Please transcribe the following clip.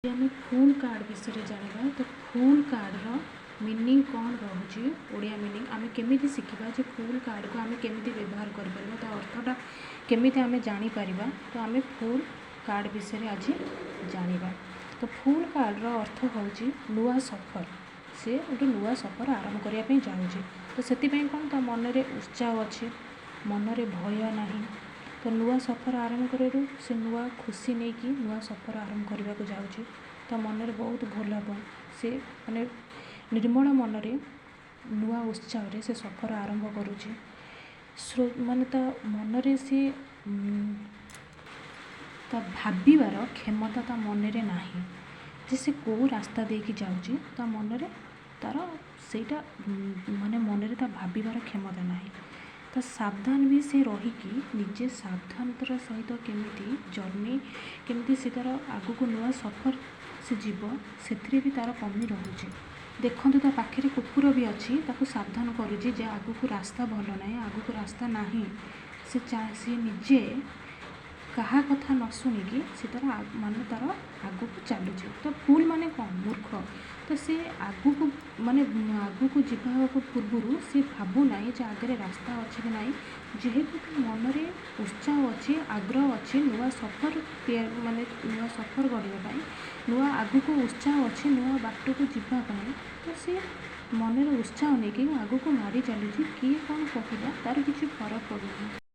ଯଦି ଆମେ ଫୁଲ୍ କାର୍ଡ଼ ବିଷୟରେ ଜାଣିବା, ତ ଫୁଲ୍ କାର୍ଡ଼ର ମିନିଂ କ'ଣ ରହୁଛି, ଓଡ଼ିଆ ମିନିଂ ଆମେ କେମିତି ଶିଖିବା ଯେ ଫୁଲ୍ କାର୍ଡ଼କୁ ଆମେ କେମିତି ବ୍ୟବହାର କରିପାରିବା, ତା ଅର୍ଥଟା କେମିତି ଆମେ ଜାଣିପାରିବା? ତ ଆମେ ଫୁଲ୍ କାର୍ଡ଼ ବିଷୟରେ ଆଜି ଜାଣିବା। ତ ଫୁଲ୍ କାର୍ଡ଼ର ଅର୍ଥ ହେଉଛି ନୂଆ ସଫର। ସେ ଗୋଟେ ନୂଆ ସଫର ଆରମ୍ଭ କରିବା ପାଇଁ ଯାଉଛି। ତ ସେଥିପାଇଁ କ'ଣ ତା ମନରେ ଉତ୍ସାହ ଅଛି, ମନରେ ଭୟ ନାହିଁ। ତ ନୂଆ ସଫର ଆରମ୍ଭ କରିବାରୁ ସେ ନୂଆ ଖୁସି ନେଇକି ନୂଆ ସଫର ଆରମ୍ଭ କରିବାକୁ ଯାଉଛି। ତା ମନରେ ବହୁତ ଭୋଲାପଣ, ସେ ମାନେ ନିର୍ମଳ ମନରେ ନୂଆ ଉତ୍ସାହରେ ସେ ସଫର ଆରମ୍ଭ କରୁଛି। ମାନେ ତା ମନରେ ସିଏ ତା ଭାବିବାର କ୍ଷମତା ତା ମନରେ ନାହିଁ ଯେ ସେ କେଉଁ ରାସ୍ତା ଦେଇକି ଯାଉଛି। ତା ମନରେ ତା'ର ସେଇଟା ମାନେ ମନରେ ତା ଭାବିବାର କ୍ଷମତା ନାହିଁ। ତ ସାବଧାନ ବି ସେ ରହିକି ନିଜେ ସାବଧାନତାର ସହିତ କେମିତି ଜର୍ଣ୍ଣି, କେମିତି ସେ ତା'ର ଆଗକୁ ନୂଆ ସଫର ସେ ଯିବ, ସେଥିରେ ବି ତା'ର କମି ରହୁଛି। ଦେଖନ୍ତୁ, ତା ପାଖରେ କୁକୁର ବି ଅଛି, ତାକୁ ସାବଧାନ କରୁଛି ଯେ ଆଗକୁ ରାସ୍ତା ଭଲ ନାହିଁ, ଆଗକୁ ରାସ୍ତା ନାହିଁ। ସେ ନିଜେ କାହା କଥା ନ ଶୁଣିକି ସେ ତା'ର ମାନେ ତା'ର ଆଗକୁ ଚାଲୁଛି। ତ ଫୁଲ୍ ମାନେ କ'ଣ? ମୂର୍ଖ। ତ ସେ ଆଗକୁ ମାନେ ଆଗକୁ ଯିବା ପୂର୍ବରୁ ସେ ଭାବୁନାହିଁ ଯେ ଆଗରେ ରାସ୍ତା ଅଛି କି ନାହିଁ। ଯେହେତୁ ତା ମନରେ ଉତ୍ସାହ ଅଛି, ଆଗ୍ରହ ଅଛି ନୂଆ ସଫର ମାନେ ନୂଆ ସଫର ଗଢ଼ିବା ପାଇଁ, ନୂଆ ଆଗକୁ ଉତ୍ସାହ ଅଛି ନୂଆ ବାଟକୁ ଯିବା ପାଇଁ, ତ ସେ ମନରେ ଉତ୍ସାହ ନେଇକି ଆଗକୁ ମାଡ଼ି ଚାଲୁଛି। କିଏ କ'ଣ କହିଲା, ତା'ର କିଛି ଫରକ ପଡ଼ୁନି।